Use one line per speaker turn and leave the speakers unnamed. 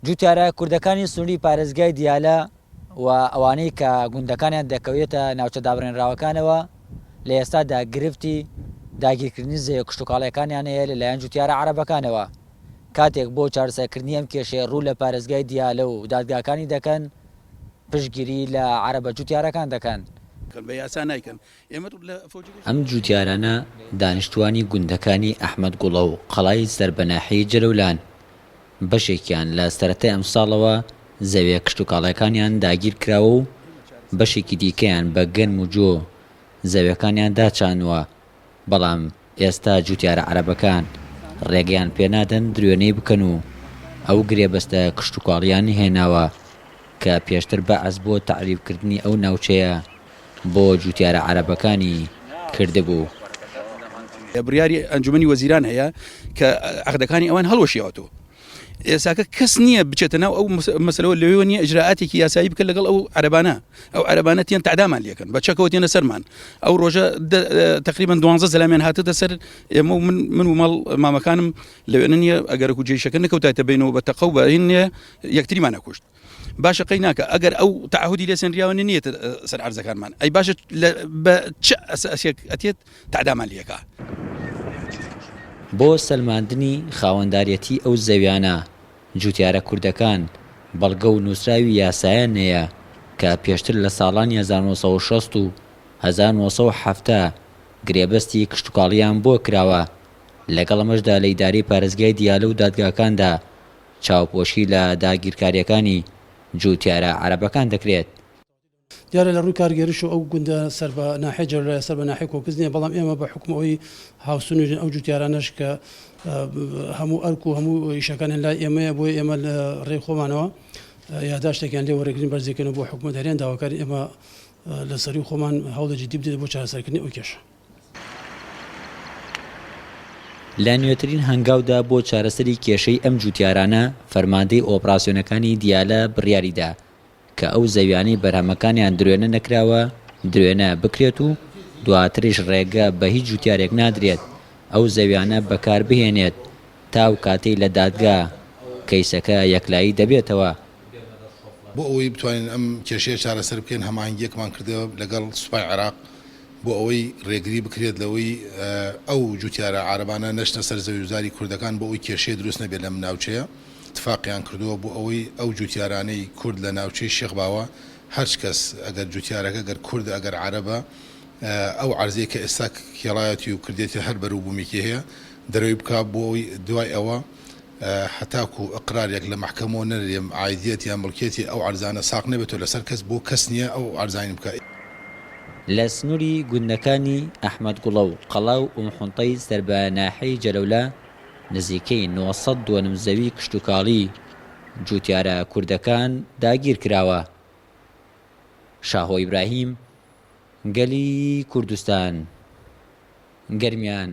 جوتیارە کوردەکانی سنووری پارێزگای دیالە و ئەوانەی کە گوندەکانیان دەکەوێتە ناوچە دابڕێنراوەکانەوە لە ئێستادا گرفتی داگیرکردنی زەویە کشتوکاڵیەکانیان هەیە لەلایەن جوتیارە عەرەبەکانەوە کاتێک بۆ چارەسەرکردنی ئەم کێشەیە ڕوو لە پارێزگای دیالە و دادگاکانی دەکەن پشتگیری لە عەرەبە جوتیارەکان دەکەن. ئەم جوتیارانە دانیشتوانی گوندەکانی ئەحمەد گوڵە و قەڵای سەر بە ناحیەی جەلەولان، بەشێکیان لە سەرەتای ئەمساڵەوە زەویە کشتوکاڵیەکانیان داگیرکراوە و بەشێکی دیکەیان بە گەنم و جۆ زەویەکانیان داچانووە، بەڵام ئێستا جوتیارە عەرەبەکان ڕێگەیان پێنادەن دروێنەی بکەن و ئەو گرێبەستە کشتوکاڵییان هێناوە کە پێشتر بەعس بۆ تەعریبکردنی ئەو ناوچەیە بۆ جوتیارە عەرەبەکانی کردبوو.
بڕیاری ئەنجومەنی وەزیران هەیە کە عەقدەکانی ئەوان هەڵوەشیاوەتەوە. ئێساکە کەس نییە بچێتە ناو ئەو مەسەلەوە لەوێوە نییە ئیجرائاتێکی یاسایی بکە لەگەڵ ئەو عەرەبانە ئەو عەرەبانە تێن تەعدامان لێکەن بە چەکەوە تێنە سەرمان ئەو ڕۆژە تقریبا دوانزە زەلامیان هاتتە سەر ئێمە و من من و ماڵ مامەکانم لەوێنە نییە ئەگەر و جێشەکە نەکەوتایتە بینەوە بە تەقە و بە هین نییە یەکتریمان نەکوشت باشە قەی ناکە ئەگەر ئەو تەعهودی لێ سەنریاوە نییە سەر عەرزەکانمان ئەی باشە بە چ ئەساسێک ئەتێت تەعدامان لێکا.
بۆ سەلماندنی خاوەنداریەتی ئەو زەویانە، جوتیارە کوردەکان بەڵگە و نوسراوی یاسایان هەیە کە پێشتر لە ساڵانی 1960 و 1970 گرێبەستی کشتوکاڵیان بۆ کراوە، لەگەڵ ئەمەشدا لە ئیدارەی پارێزگای دیالە و دادگاکاندا چاوپۆشی لە داگیرکارییەکانی جوتیارە عەرەبەکان دەکرێت.
دیارە لە ڕووی کارگێریش و ئەو گوندە سەر بە ناحیەی جەلەولایە سەر بە ناحیەی کۆکز نییە، بەڵام ئێمە بە حوکم ئەوەی هاوسنوورین ئەو جوتیارانەش کە هەموو ئەرک و هەموو ئیشەکانیان لای ئێمەیە بۆیە ئێمە لە ڕێی خۆمانەوە یاداشتێکیان لێ وەرەگرین بەرزیکەنەوە بۆ حکومەت هەرێم داواکارین ئێمە لە سەرووی خۆمان هەوڵی جدی بدرێت بۆ چارەسەرکردنی ئەو کێشە.
لە نوێترین هەنگاودا بۆ چارەسەری کێشەی ئەم جوتیارانە، فەرماندەی ئۆپراسیۆنەکانی دیالە بڕیاریدا کە ئەو زەویانەی بەرهەمەکانیان دروێنە نەکراوە دروێنە بکرێت و دواتریش ڕێگە بە هیچ جوتیارێک نادرێت ئەو زەویانە بەکار بهێنێت تا ئەو کاتەی لە دادگا کەیسەکە یەکلایی دەبێتەوە.
بۆ ئەوەی بتوانین ئەم کێشەیە چارەسەر بکەین هەماهەنگییەکمان کردووە لەگەڵ سوپای عێراق بۆ ئەوەی رێگری بکرێت لەوەی ئەو جوتیارە عارەبانە نەچنە سەر زەویوزاری کوردەکان بۆ ئەوەی کێشەیە دروست نەبێت لەم ناوچەیە تفاقیان کردووە بۆ ئەوەی ئەو جوتیارانەی کورد لە ناوچەی شێخ باوە هەرچ کەس ئەگەر جوتیارەکە گەر کوردە ئەگەر عەرەبە ئەو عەرزەی کە ئێستا کێڵایەتی و کردێتی هەر بەروبوومێکی هەیە دەرەوی بکا بۆ ئەوەی دوای ئەوە هەتاکو ئقرارێک لە مەحکەمەوە نەرێ عایدیەت یان مڵکیەتی ئەو عەرزانە ساق نەبێتەوە لەسەر کەس بۆ کەس نیە ئەو عەرزانین بکا.
لە سنووری گوندەکانی ئەحمەد گوڵە و قەڵا و ئوم حونتەی سەر بە ناحیەی جەلەولا نزیکەی 900 دۆنم زەوی کشتوکاڵی جووتیارە کوردەکان داگیرکراوە. شاهۆ ئیبراهیم، گەلی کوردستان، گەرمیان.